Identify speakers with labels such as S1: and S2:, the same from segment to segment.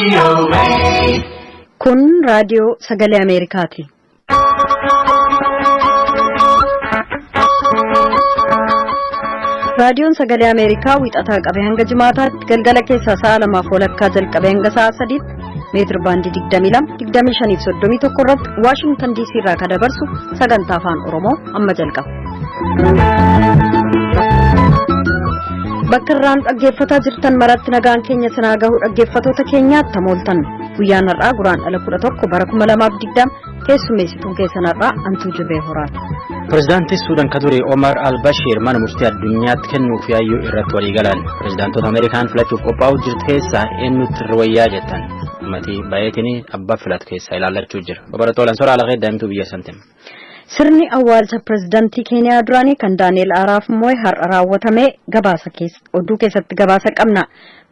S1: VOA.
S2: Kun raadiyoo sagalee Ameerikaati. Raadiyoon sagalee Ameerikaa wiixataa qabee hanga jimaataatti galgala keessaa sa'a lamaaf walakkaa jalqabee hanga sa'a sadiitti meetir baandii 22 25 fi 31 irratti Waashingtan DC irraa kan dabarsu sagantaa afaan Oromoo amma jalqaba. Bakka irraan dhaggeeffataa jirtan maratti nagaan keenya sinaa gahu dhaggeeffatoota keenyaatti hamooltan guyyaan har'aa guraandhala 11 bara 2020 keessummeessituun keessan har'aa Antuu Jibee Horaati.
S3: Pireezidaantii Suudaan ka ture Omar al-Bashir mana murtii addunyaatti kennuuf yaayyuu irratti walii galan. Pireezidaantota Ameerikaan filachuuf qophaa'u jirtu keessaa eenyutti irra wayyaa jettan. Uummatii baay'eetiin abbaa filatu keessaa ilaallachuu jira. Barattoota Lansoora Alaqee daa'imtuu biyya santiin.
S2: Sirni awwaalcha pireezidaantii Keeniyaa duraanii kan Daani'el Araaf Mooyi har'a raawwatame gabaasa keessa oduu keessatti gabaasa qabna.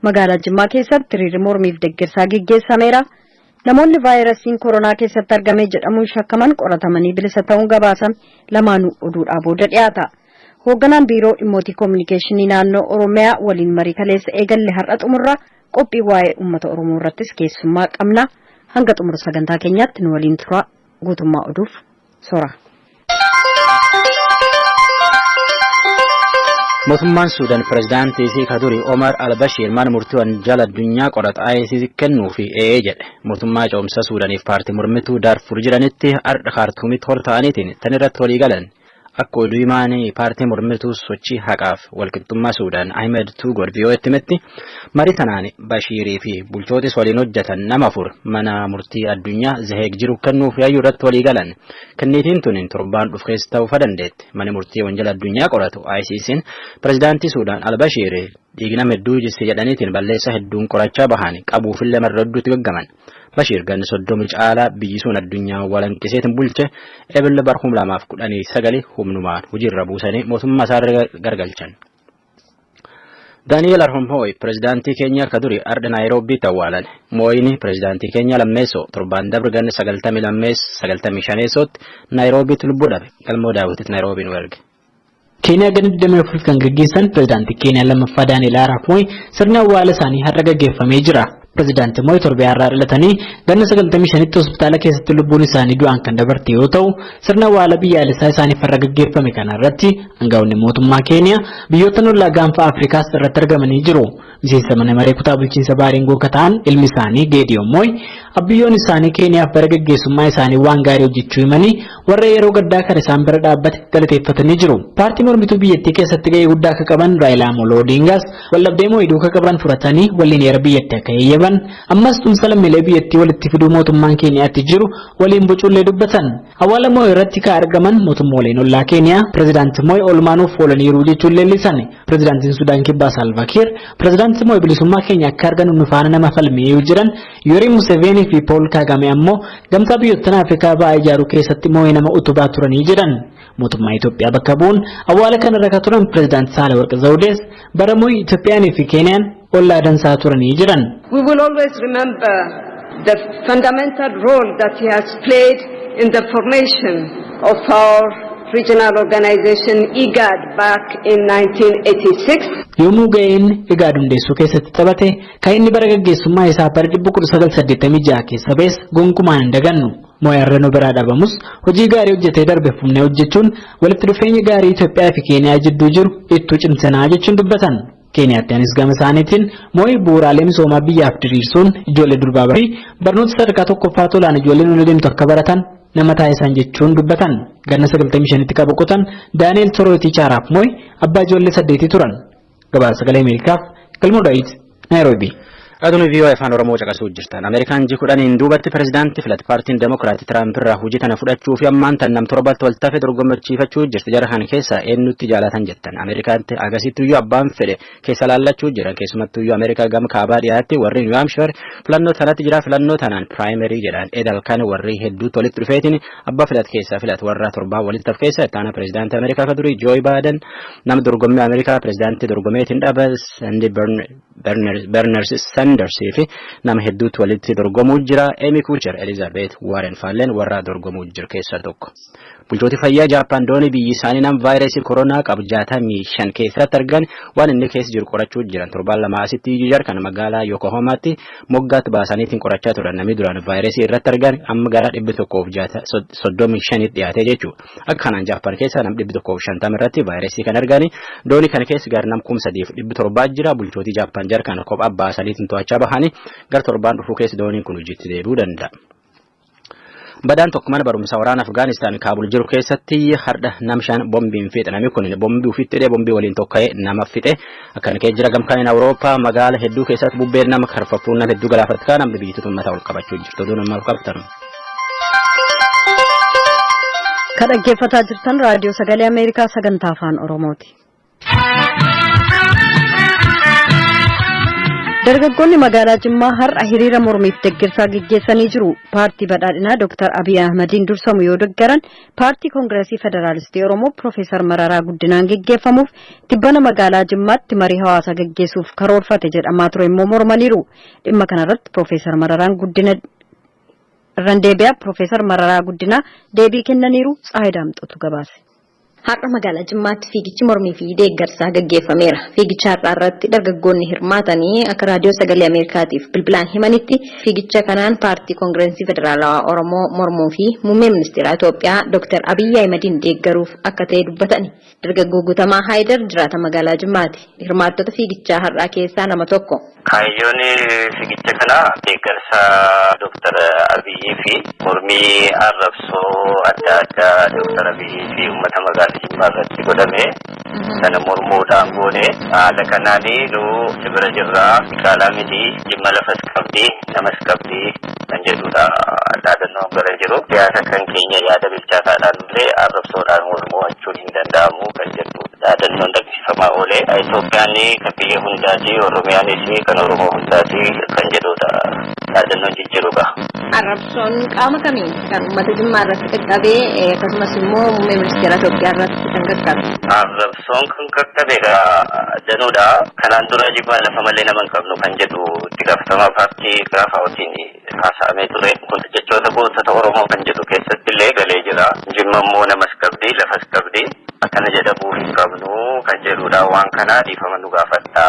S2: Magaalaa Jimmaa keessatti hiriirri mormiif deeggarsaa geggeessameera. Namoonni vaayirasiin koronaa keessatti argame jedhamuun shakkaman qoratamanii bilisa ta'uun gabaasame lamaanuu oduudhaa booda dhiyaata. Hoogganaan biiroo dhimmoota koominikeeshinii naannoo Oromiyaa waliin marii kaleessa eegalle har'a xumurra qophii waa'ee uummata Oromoo irrattis keessummaa qabna. Hanga xumura sagantaa keenyaatti nu waliin turaa guutummaa oduuf sora.
S3: Mootummaan Suudaan pireezidaantii isii ka duri Omar al-Bashir mana murtii wanjala addunyaa qorata ICC kennuufi ee jedhe. Mootummaa ce'umsa Suudaaniif paartii mormituu Daarfur jiranitti har'a Kaartuumitti hor ta'aniitiin tan irratti walii galan. Akka oduu himaanii paartii mormituu sochii haqaaf walqixxummaa Suudaan Ahmed Tuugor VOA'tti himetti marii tanaan Bashiirii fi bulchootis waliin hojjetan nama afur mana murtii addunyaa Zeheeg jiru kennuuf yaayyuu irratti walii galan. Kenniitiin tun torbaan dhufu keessa ta'uu fa dandeetti. Mana murtii wanjala addunyaa qoratu ICC'n pireezidaantii Suudaan Albashiir dhiigna hedduu jisse jedhaniitiin balleessa hedduun qorachaa bahan qabuufillee marra hedduutti gaggaman. Bashiir ganni 30 caalaa biyyi sun addunyaa walanqiseetiin bulche ebile bar 2019 humnumaan hojiirra buusanii mootummaa isaarra gargalchan. Daani'el Arap Mooyi pireezidaantii Keeniyaa ka duri ardha Naayiroobiitti awwaalan. Mooyini pireezidaantii Keeniyaa lammeessoo torbaan dabre ganni 95 Naayiroobiitti lubbuu dhabe. Galmoo daawwititti Naayiroobii nu erge.
S4: Keeniyaa gana 24 kan gaggeessan pireezidaantii Keeniyaa lammaffaa Daani'el Arap Mooyi sirni awwaala isaanii har'a gaggeeffamee jira. Pireezidaantii Mooyi torbee har'aa dhalatanii ganna 95tti hospitaala keessatti lubbuun isaanii du'aan kan dabarte yoo ta'u, sirna awwaala biyyaalessaa isaaniif har'a gaggeeffame kana irratti aangawoonni mootummaa Keeniyaa biyyoota ollaa gaanfa Afrikaas irratti argamanii jiru. Miseensa mana maree kutaa bulchiinsa Baaringoo kan ta'an ilmi isaanii Geediyoon Mooyi abbiyyoon isaanii Keeniyaaf bara gaggeessummaa isaanii waan gaarii hojjechuu himanii warra yeroo gaddaa kan isaan bira dhaabbate galateeffatanii jiru. Paartii mormituu biyyattii keessatti gahee guddaa akka qaban Raayilaa Amoloo Odingaas waldhabdee Mooyi duukaa qaban furatanii waliin heera biyyattii akka eeyyaban ammas tumsa lammiilee biyyattii walitti fiduu mootummaan Keeniyaatti jiru waliin bocuullee dubbatan. Awwaala Mooyi irratti kan argaman mootummooleen ollaa Keeniyaa pireezidaantii Mooyi oolmaanuuf oolaniiru jechuun leellisan. Pireezidaantiin Sudaan Kibbaa Salva Kiir pireezidaantii Mooyi bilisummaa keenya akka argannu nu faana nama falmee yoo jiran Yoorii Museveenii fi Pool Kaagame ammoo gamtaa biyyoottan Afrikaa ba'aa ijaaruu keessatti Mooyi nama utubaa turanii jedhan. Mootummaa Itoophiyaa bakka bu'uun awwaala kanarra kan turan pireezidaantii Saahilawarq Zawudees bara Mooyi Itoophiyaan fi Keeniyaan ollaa dansaa turanii jedhan.
S5: We will always remember the fundamental role that he has played in the formation of our regional organization IGAD back in 1986.
S4: Yommuu ga'een IGAD hundeessuu keessatti taphate kan inni bara gaggeessummaa isaa bara 1986 keessa ba'es gonkumaan hin dagannu. Mooyarra nu biraa dhabamus hojii gaarii hojjetee darbe fufnee hojjechuun walitti dhufeenya gaarii Itoophiyaa fi Keeniyaa jidduu jiru ittuu cimsanaa jechuun dubbatan. Keeniyaatti anis gama isaaniitiin Mooyi bu'uuraalee misoomaa biyyaaf diriirsuun ijoollee durbaa fi barnoota sadarkaa tokkoffaa tolaan ijoolleen ol deemtu akka baratan nama taasisan jechuun dubbatan. Ganna 95tti qabu qotan Daani'el Torootii Araap Mooyi abbaa ijoollee saddeetii turan. Gabaasa sagalee Ameerikaaf Galmoo Daawit, Naayiroobii.
S3: Aduun VOA afaan Oromoo caqasuu jirtan. Ameerikaan ji 10n duubatti pireezidaantii filate paartiin Demokiraatii Tiraamp irraa hojii tana fudhachuu fi ammaan tan nam torbatti wal tafe dorgommachiifachuu jirti. Jara kan keessa eenyutti jaalatan jettan. Ameerikaatti agarsiistuyyuu abbaan fedhe keessa laallachuu jira. Keessumattuyyuu Ameerikaa gama kaabaa dhiyaatti warri New Hampshire filannoo tanatti jira. Filannoo tanaan primary jedhan edal kan warri hedduutti walitti dhufeetiin abbaa filate keessaa filate warra torbaa walitti hafe keessa itti aanaa pireezidaantii Ameerikaa ka durii Joe Biden nama dorgommii Ameerikaa pireezidaantii dorgomeetiin dhaba Sandy Bernie Sanders fi nama hedduutu walitti dorgomuu jira. Amy Klobuchar, Elizabeth Warren faalleen warra dorgomuu jiru keessaa tokko. Bulchooti fayyaa Jaappaan doonii biyyi isaanii nama vaayirasii koronaa qabu 65 keessatti argan waan inni keessa jiru qorachuu jiran. Torbaan 2 asitti iyyuu jarkan magaalaa Yokohamaatti moggaatti baasaniitiin qorachaa turan. Namni duraan vaayirasii irratti argan amma gara 135 dhiyaatee jechuudha. Akka kanaan Jaappaan keessa nam 150 irratti vaayirasii kan argani. Doonii kana keessa gara nam 3700 jira. Bulchootii Jaappaan jarkan kophaa baasaniitiin to'achaa bahanii gara torbaan dhufuu keessa dooniin kun hojiitti deebi'uu danda'a. Badaan tokko mana barumsaa waraana Afgaanistaan Kaabul jiru keessatti har'a nam 5 bombiin fixe. Namni kun bombii ofitti hidhee bombii waliin tokka'ee nama fixe. Akkana kee jira. Gamkaaniin Awurooppaa magaala hedduu keessatti bubbeen nama karfaffuun nama hedduu galaafatti. Kaan namni biyyattuu mataa ol qabachuu jirtu. Oduu namaaf qabatan.
S2: Kan dhaggeeffataa jirtan Raadiyoo Sagalee Ameerikaa sagantaa Afaan Oromooti. Dargaggoonni magaalaa Jimmaa har'a hiriira mormiif deeggarsaa geggeessanii jiru. Paartii Badhaadhinaa Dr. Abiy Ahmediin dursamu yoo deeggaran, Paartii Koongireesii Federaalistii Oromoo Profeesar Mararaa Guddinaan geggeeffamuuf tibbana magaalaa Jimmaatti marii hawaasaa geggeessuuf karoorfate jedhamaa ture immoo mormaniiru. Dhimma kanarratti Profeesar Mararaan Guddina irran deebi'a. Profeesar Mararaa Guddinaa deebii kennaniiru. Tsahayi Daamxotu gabaase.
S1: Har'a magaalaa Jimmaatti fiigichi mormii fi deeggarsaa gaggeeffameera. Fiigicha har'aa irratti dargaggoonni hirmaatanii akka Raadiyoo Sagalee Ameerikaatiif bilbilaan himanitti, fiigicha kanaan Paartii Koongireensii Federaalawaa Oromoo mormuu fi muummee ministeeraa Itoophiyaa Dr. Abiyyi Ahimadiin deeggaruuf akka ta'e dubbatani. Dargaggoo Guutamaa Haayidar jiraata magaalaa Jimmaati. Hirmaattota fiigichaa har'aa keessaa nama tokko.
S6: Kaayyoon fiigicha kanaa deeggarsa Dr. Abiyyii fi mormii arrabsoo adda addaa Dr. Abiyyii fi uummata magaalaa Jimmaa irratti godhame sana mormuudhaan goone. Haala kanaan nu si bira jirraa, caalaa miti, Jimma lafas qabdi, namas qabdi kan jedhudha dhaadannoon gara jiru. Siyaasa kan keenya yaada bilchaataadhaan malee arrabsoodhaan wal mo'achuun hin danda'amu kan jedhu dhaadannoon dhageessifamaa oole. Itoophiyaan kan biyya hundaati, Oromiyaanis kan Oromoo hundaati kan jedhudha dhaadannoon jijjiirudha.
S1: Arrabsoon qaama kamiin kan uummata Jimmaa irratti qaqqabee, akkasumas immoo muummee ministeera Itoophiyaa irratti kan qaqqabe?
S6: Arrabsoon kan qaqqabe danuudha. Kanaan dura Jimmaa lafa malee nama hin qabnu kan jedhu itti gaafatamaa paartii gaafa haasa'amee ture. Kun jechoota gootota Oromoo kan jedhu keessatti illee galee jira. Jimma immoo namas qabdi, lafas qabdi. Akkana jedhamuu hin qabnu kan jedhudha. Waan kana dhiifama nu gaafadha.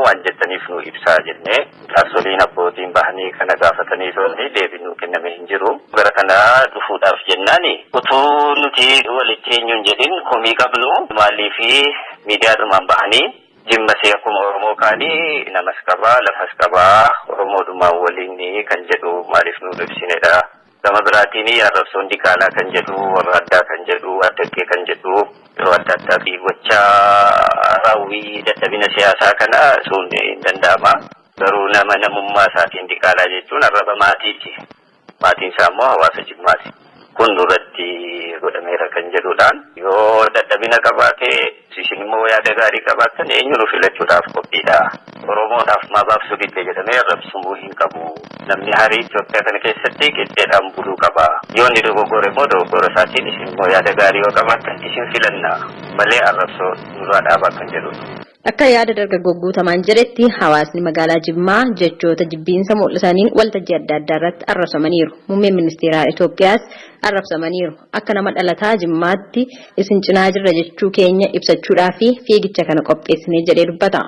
S6: Waan jettaniif nu ibsaa jennee jaarsoliin abbootiin bahanii kana gaafatanii tolni deebiin nu kenname hin jiru. Gara kana dhufuudhaaf jennaani utuu nuti walitti eenyuun jedhin komii qabnu maaliifi miidiyaadhumaan bahanii Jimma see akkuma Oromoo kaanii namas qabaa, lafas qabaa, Oromoodhumaan waliin kan jedhu maaliif nu ibsinedha. Gama biraatiin arrabsoon diqaalaa kan jedhu, warra addaa kan jedhu, addaggee kan jedhu yeroo adda addaa fi gocha raawwii dadhabina siyaasaa kana sun hin danda'ama. Garuu nama namummaa isaatiin diqaalaa jechuun arraba maatiiti. Maatiin isaa immoo hawaasa Jimmaati. Kun duratti godhameera kan jedhudhaan yoo dadhabina qabaate, isin immoo yaada gaarii qabaattan eenyu nu filachuudhaaf qophiidha. Oromoodhaaf maa baabsuu didde jedhamee arrabsumuu hin qabu. Namni harii Itoophiyaa kana keessatti qixxeedhaan buluu qaba. Yoo inni dogoggore immoo dogoggora isaatiin isin immoo yaada gaarii yoo qabaattan isin filanna malee arrabsoo nurraa dhaabaa kan jedhudha.
S1: Akka yaada dargaggoo Guutamaan jedhetti, hawaasni magaalaa Jimmaa jechoota jibbiinsa mul'isaniin waltajjii adda addaa irratti arrabsamaniiru. Muummeen ministeeraa Itoophiyaas arrabsamaniiru. Akka nama dhalataa Jimmaatti isin cinaa jirra jechuu keenya ibsachuudhaa fi fiigicha kana qopheessinee jedhee dubbata.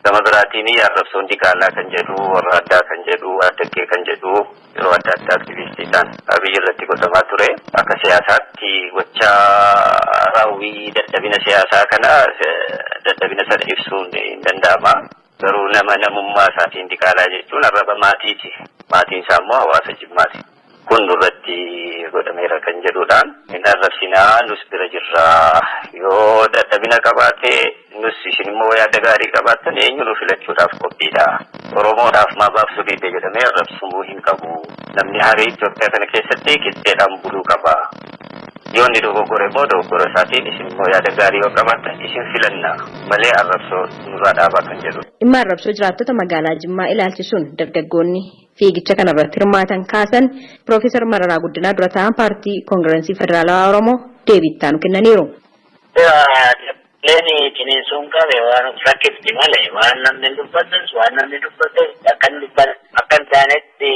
S6: Gama biraatiin arrabsoon diqaalaa kan jedhu, warra addaa kan jedhu, addaggee kan jedhu yeroo adda addaa aktivistiidhaan Abiyyi irratti godhamaa ture. Akka siyaasaatti gocha raawwii dadhabina siyaasaa kana dadhabina sana ibsuun hin danda'ama. Garuu nama namummaa isaatiin diqaalaa jechuun arraba maatiiti. Maatiin isaa immoo hawaasa Jimmaati. Kun duratti godhameera kan jedhudhaan hin arrabsinaa, nus bira jirraa. Yoo dadhabina qabaate, nus isin immoo yaada gaarii qabaattan eenyu nu filachuudhaaf qophiidha. Oromoodhaaf maa baabsuu didde jedhamee arrabsumuu hin qabu. Namni harii Itoophiyaa kana keessatti qixxeedhaan buluu qaba. Yoo inni dogoggore immoo dogoggora isaatiin isin immoo yaada gaarii yoo qabaattan isin filanna malee arrabsoo nurraa dhaabaa kan jedhudha.
S1: Dhimma arrabsoo jiraattota magaalaa Jimmaa ilaalchisuun dargaggoonni fiigicha kanarratti hirmaatan kaasan, Piroofeesar Mararaa Guddinaa dura ta'an Paartii Koongirensii Federaalawaa Oromoo deebii itti aanu kennaniiru.
S7: Leeni ciniinsuun qabe waan of rakkifti malee waan namni dubbatus waan namni dubbatus akkan dubbatu akka hin taanetti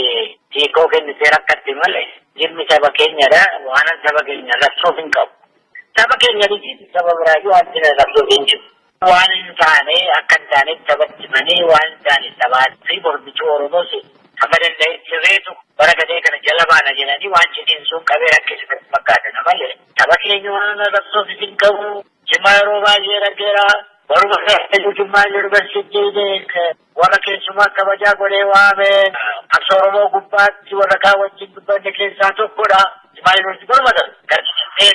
S7: hiikoo kennitee rakkatti malee dhimmi saba keenyadha waan saba keenya labsuuf hin qabu. Saba keenya miti saba biraayyuu wanti na labsuuf hin jiru. Waan hin taane akka hin taanetti sabatti himanii waan hin taane sabaa fi mormituu Oromoos amma danda'etti sirreetu bara gadee kana jala baana jedhanii waan ciniinsuun qabee rakkisifatti fakkaatan malee saba keenya waan labsuuf hin qabu. Jimmaa yeroo baay'ee dhaggeera. Baruma Jimmaa Yuunivarsiitii warra keessumaa kabajaa godhee waame qabsoo Oromoo gubbaatti warra kaan wajjin dubbanne keessaa tokkodha. Jimmaa Yuunivarsiitii baruma sana garsiisee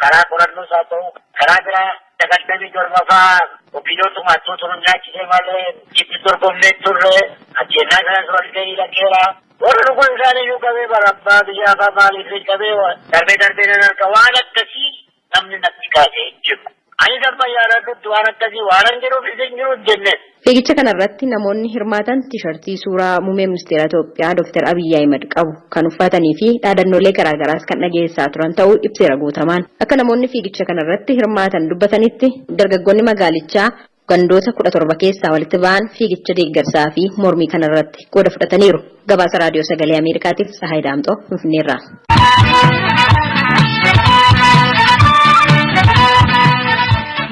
S7: karaa qorannoo isaa ta'u karaa biraa 97ffaa ofiidootu mattuu turun nyaachisee malee itti dorgomnee turre ajjeennaa kanas walgahii dhaggeera. Warri dhuguun isaanii iyyuu qabee bara abbaa biyyaa fa'aa maaliif qabee darbee darbee nan arga waan akkasii namni natti kaasee hin jiru. Ani darba yaadadhutti waan akkasii waan hin jiruuf isin jiru jenne.
S1: Fiigicha kanarratti namoonni hirmaatan tishartii suuraa muummee ministeera Itoophiyaa Dr. Abiyyi Ahimad qabu kan uffatanii fi dhaadannoolee garaagaraas kan dhageessaa turan ta'uu ibseera guutamaan. Akka namoonni fiigicha kanarratti hirmaatan dubbatanitti dargaggoonni magaalichaa gandoota 17 keessaa walitti ba'an fiigicha deeggarsaa fi mormii kanarratti qooda fudhataniiru. Gabaasa Raadiyoo Sagalee Ameerikaatiif Tsahaay Daamxoo Finfinneerraa.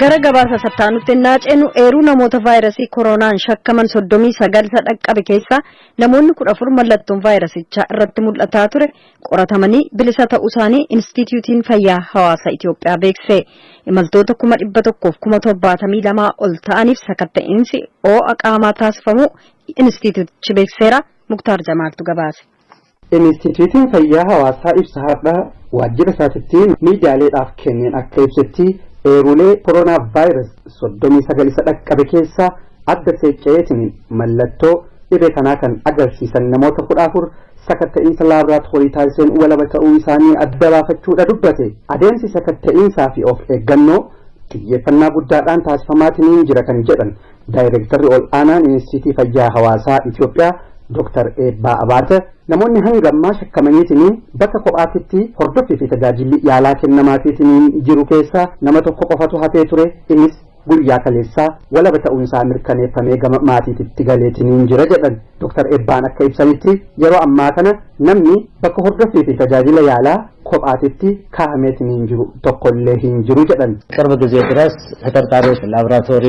S2: Gara gabaasa sattaanutti innaa ceenu eeruu namoota vaayirasii koronaan shakkaman 39 dhaqqabe keessaa namoonni 14 mallattoon vaayirasichaa irratti mul'ataa ture qoratamanii bilisa ta'uu isaanii Inistitiyuutiin Fayyaa Hawaasa Itoophiyaa beeksise. Imaltoota 172,072 ol ta'aniif sakatta'insi ho'a qaamaa taasifamu Inistitiyuutichi beeksiseera. Muktaar Jamaaltu gabaase.
S8: Inistitiyuutiin Fayyaa Hawaasaa ibsa har'a waajjira isaatitti miidiyaaleedhaaf kenneen akka ibsetti eerulee koronaa vaayirasi 39 isa dhaqqabe keessaa adda seecca'eetiin mallattoo dhibee kanaa kan agarsiisan namoota 14 sakatta'iinsa laaboraatoorii taasiseen walaba ta'uu isaanii adda baafachuudha dubbate. Adeemsi sakatta'iinsaa fi of eeggannoo xiyyeeffannaa guddaadhaan taasifamaatiin jira kan jedhan daayireektarri ol aanaan Inistiitii Fayyaa Hawaasaa Itoophiyaa Dr. Eebbaa Abaate namoonni hanga ammaa shakkamaniitiin bakka kophaatitti hordoffii fi tajaajilli yaalaa kennamaafiitiin jiru keessaa nama tokko qofatu hafee ture innis guyyaa kaleessaa walaba ta'uunsaa mirkaneeffamee gama maatiititti galeetiniin jira jedhan. Dr. Eebbaan akka ibsanitti yeroo ammaa kana namni bakka hordoffii fi tajaajila yaalaa kophaatitti kaa'ameetiniin jiru tokkollee hin jiru jedhan.
S9: ቅርብ ጊዜ ድረስ ተጠርጣሪዎች ላቦራቶሪ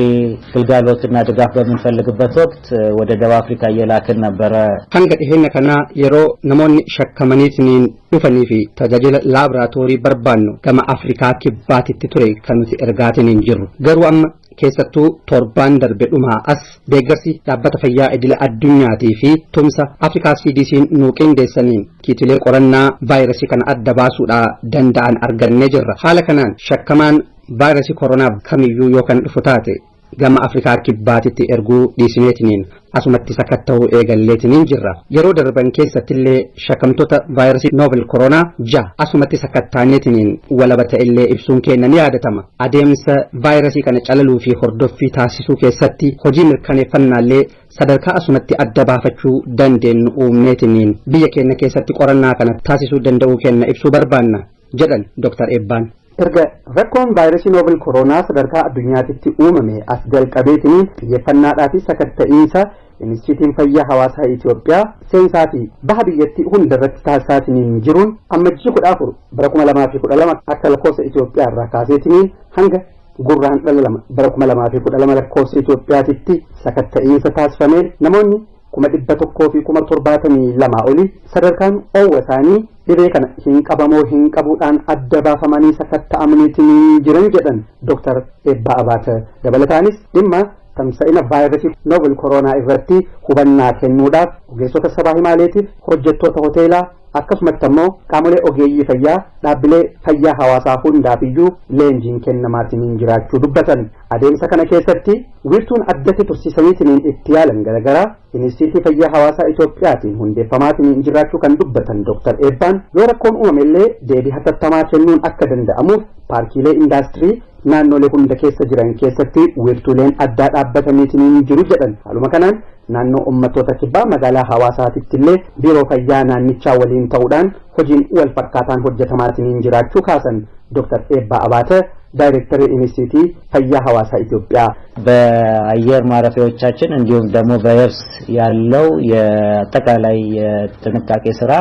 S9: ግልጋሎትና ድጋፍ በምንፈልግበት ወቅት ወደ ደቡብ አፍሪካ እየላክን ነበረ።
S8: Hanga dhiheenya kanaa yeroo namoonni shakkamaniitiniin dhufanii fi tajaajila laaboraatoorii barbaannu gama Afrikaa kibbaatitti ture kan nuti ergaatiniin jirru. Garuu amma keessattuu torbaan darbe dhumaa as deeggarsi dhaabbata fayyaa idila addunyaatii fi tumsa Afrikaa CDC'n nuu qindeessaniin kiitilee qorannaa vaayirasii kana adda baasuudhaa danda'an argannee jirra. Haala kanaan shakkamaan vaayirasii koronaaf kamiyyuu yoo kan dhufu taate gama Afrikaa kibbaatitti erguu dhiisineetiniin asumatti sakatta'uu eegalleetiniin jirra. Yeroo darban keessattillee shakkamtoota vaayirasii noobel koronaa 6 asumatti sakattaaneetiniin walaba ta'ellee ibsuun keenya ni yaadatama. Adeemsa vaayirasii kana calaluu fi hordoffii taasisuu keessatti hojii mirkaneeffannaallee sadarkaa asumatti adda baafachuu dandeenyu uumneetiniin biyya keenya keessatti qorannaa kana taasisuu danda'uu keenya ibsuu barbaanna jedhan Dr. Eebbaan. Erga rakkoon vaayirasii noobel koronaa sadarkaa addunyaatitti uumame as jalqabeetiniin xiyyeeffannaadhaa fi sakatta'iinsa Inistiitiin Fayyaa Hawaasaa Itoophiyaa seensaa fi baha biyyattii hundarratti taasisaatiniin jiruun ammajjii 14 bara 2012 akka lakkoofsa Itoophiyaa irraa kaaseetiniin hanga gurraan dhala 2 bara 2012 lakkoofsa Itoophiyaatitti sakatta'iinsa taasifameen namoonni 172,072 olii sadarkaan oowwa isaanii dhibee kana hin qabamoo hin qabuudhaan adda baafamanii sakatta'amaniitiin jiran jedhan Dr. Eebbaa Abaate. Dabalataanis dhimma tamsa'ina vaayirasii noobel koronaa irratti hubannaa kennuudhaaf ogeessota sabaa himaaleetiif hojjettoota hoteelaa akkasumatti ammoo qaamolee ogeeyyii fayyaa dhaabbilee fayyaa hawaasaa hundaaf iyyuu leenjiin kennamaatiin jiraachuu dubbatan. Adeemsa kana keessatti wiirtuun addatti tursiisaniitiin itti yaalan garaagaraa Inistiitii Fayyaa Hawaasaa Itoophiyaatiin hundeeffamaatiin jiraachuu kan dubbatan Dr. Eebbaan yoo rakkoon uumamellee deebii hatattamaa kennuun akka danda'amuuf paarkiilee indaastirii naannolee hunda keessa jiran keessatti wiirtuuleen addaa dhaabbataniitiin jiru jedhan. Haaluma kanaan naannoo uummattoota kibbaa magaalaa hawaasaatitti illee biiroo fayyaa naannichaa waliin ta'uudhaan hojiin wal fakkaataan hojjetamaatiin jiraachuu kaasan Dr. Eebbaa Abaate. Daayireektarri Inistiitii Fayyaa Hawaasaa Itoophiyaa.
S9: በአየር ማረፊያዎቻችን እንዲሁም ደግሞ በየብስ ያለው የአጠቃላይ የጥንቃቄ ስራ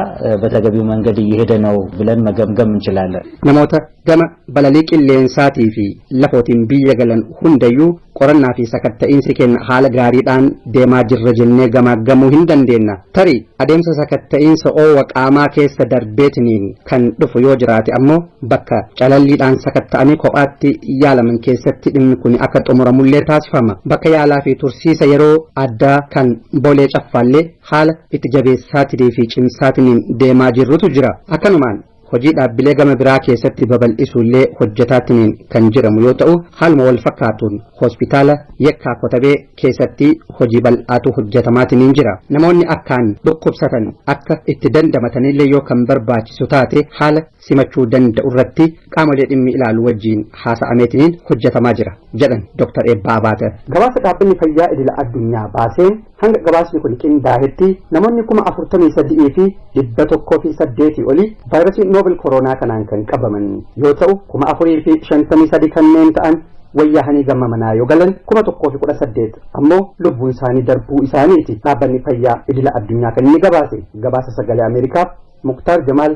S9: በተገቢው መንገድ እየሄደ ነው ብለን መገምገም እንችላለን።
S8: Namoota gama balalii qilleensaatii fi lafootiin biyya galan hundayyuu qorannaa fi sakatta'iinsi keenya haala gaariidhaan deemaa jirra jennee gamaaggamuu hin dandeenya. Tarii adeemsa sakatta'iinsa oowwa qaamaa keessa darbeetiniin kan dhufu yoo jiraate ammoo bakka calalliidhaan sakatta'anii kophaatti yaalaman keessatti dhimmi kun akka xumuramullee taasifama. Bakka yaalaa fi tursiisa yeroo addaa kan Boolee Caffaallee haala itti jabeessaatinii fi cimsaatiniin deemaa jirrutu jira. Akkanumaan hojii dhaabbilee gama biraa keessatti babal'isuullee hojjetaatiniin kan jedhamu yoo ta'u, haaluma wal fakkaatuun hospitaala Yekkaa Kotabee keessatti hojii bal'aatu hojjetamaatiniin jira. Namoonni akkaan dhukkubsatan akka itti dandamatanillee yoo kan barbaachisu taate haala simachuu danda'u irratti qaamolee dhimmi ilaalu wajjiin haasa'ameetiniin hojjetamaa jira jedhan Dr. Eebbaa Abaate. Gabaasa Dhaabbanni Fayyaa Idila Addunyaa baaseen hanga gabaasni kun qindaa'etti namoonni 43,108 olii vaayirasii novel koronaa kanaan kan qabaman yoo ta'u, 4,053 kanneen ta'an wayyaahanii gama manaa yoo galan, 1,018 ammoo lubbuun isaanii darbuu isaaniiti Dhaabbanni Fayyaa Idila Addunyaa kan inni gabaase. Gabaasa Sagalee Ameerikaaf Muktaar Jamaal,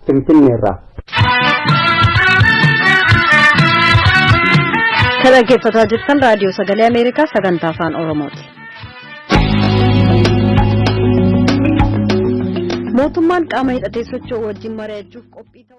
S8: Finfinneerraa.
S2: Kan dhaggeeffataa jirtan Raadiyoo Sagalee Ameerikaa sagantaa Afaan Oromooti. Mootummaan qaama hidhatee socho'u wajjin mari'achuuf qophii ta'u.